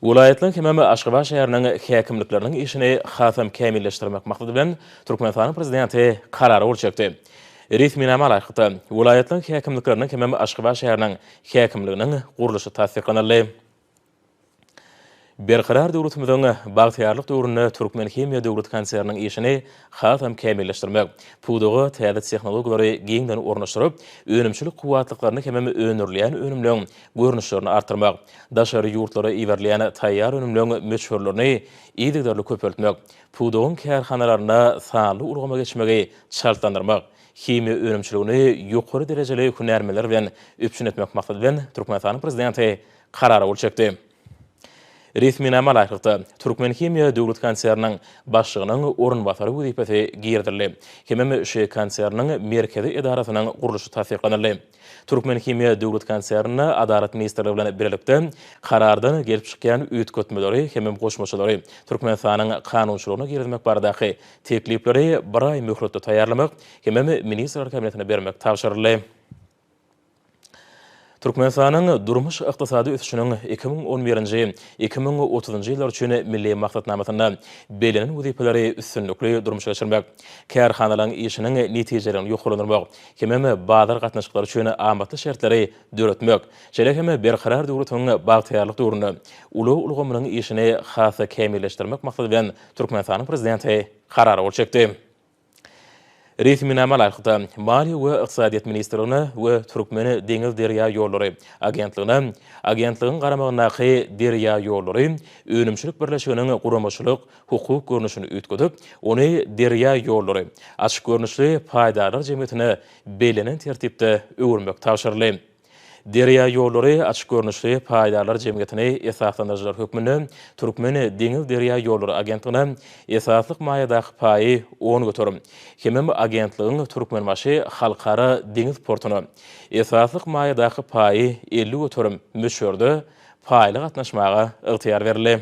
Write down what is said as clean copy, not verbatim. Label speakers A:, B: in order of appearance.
A: Welaýatlaryň hemem Aşgabat şäheriniň häkimlikleriniň işini hasam kämilleşdirmek maksady bilen, Türkmenistanyň Prezidenti Karara gol çekdi. Resminama laýyklykda, welaýatlaryň häkimlikleriniň hemem Aşgabat şäheriniň häkimliginiň gurluşy tassyklanyldy. Berkarar döwletimiziň bagtyýarlyk döwründe Türkmenhimiýa döwlet konserniniň işini hasam kämilleşdirmek, pudaga täze tehnologiýalary giňden ornaşdyryp, önümçilik kuwwatlyklaryny hemem öndürilýän önümleň görnüşlerini artdyrmak, daşary ýurtlara iberilýän taýýar önümleň möçberlerini yzygiderli köpeltmek, pudagyň kärhanalarynda sanly ulgama geçmegi çaltlandyrmak, himiýa önümçiligini ýokary derejeli hünärmenler bilen üpjün etmek maksady bilen, Türkmenistanyň Prezidenti Karara gol çekdi. Resminama laýyklykda, Türkmenhimiýa döwlet konserniniň başlygynyň orunbasary wezipesi girizildi hemem şu konserniň merkezi edarasynyň gurluşy tassyklanyldy. Türkmenhimiýa döwlet konsernine Adalat ministrligi bilen birlikde Karardan gelip çykýan üýtgetmeleri hemem goşmaçalary Türkmenistanyň kanunçylygyna girizmek baradaky teklipleri bir aý möhletde taýýarlamak hemem Ministrler Kabinetine bermek tabşyryldy. Türkmenistanyň durmuş-ykdysady ösüşiniň 2011-nji, 2030-njy ýyllar üçin Milli maksatnamasynda bellenen wezipeleri üstünlikli durmuşa geçirmek, kärhanalaryň işiniň netijeliligini ýokarlandyrmak hemem bazar gatnaşyklary üçin amatly şertleri döretmek, şeýle hem Berkarar döwletiň bagtyýarlyk döwründe ulag ulgamynyň işini has-da kämilleşdirmek maksady bilen Türkmenistanyň Prezidenti Karara gol çekdi. Resminama laýyklykda, Maliýe we ykdysadyýet ministrligine we Türkmen deňiz derýa ýollary agentligine agentligiň garamagyndaky Derýaýollary önümçilik birleşiginiň guramaçylyk hukuk görnüşini üýtgedip, ony Derýaýollary açyk görnüşli paýdarlar jemgyýetine bellenen tertipde öwürmek tabşyryldy. Derýa ýollary açyk görnüşli paýdarlar jemgyýetini esaslandyryjylar hökmünde Türkmen deňiz derýa ýollary agentligine esaslyk maýadaky paýy 10%, hemem agentligiň Türkmenbaşy halkara deňiz portuna esaslyk maýadaky paýy 50% möçberde paýly gatnaşmaga ygtyýar berildi.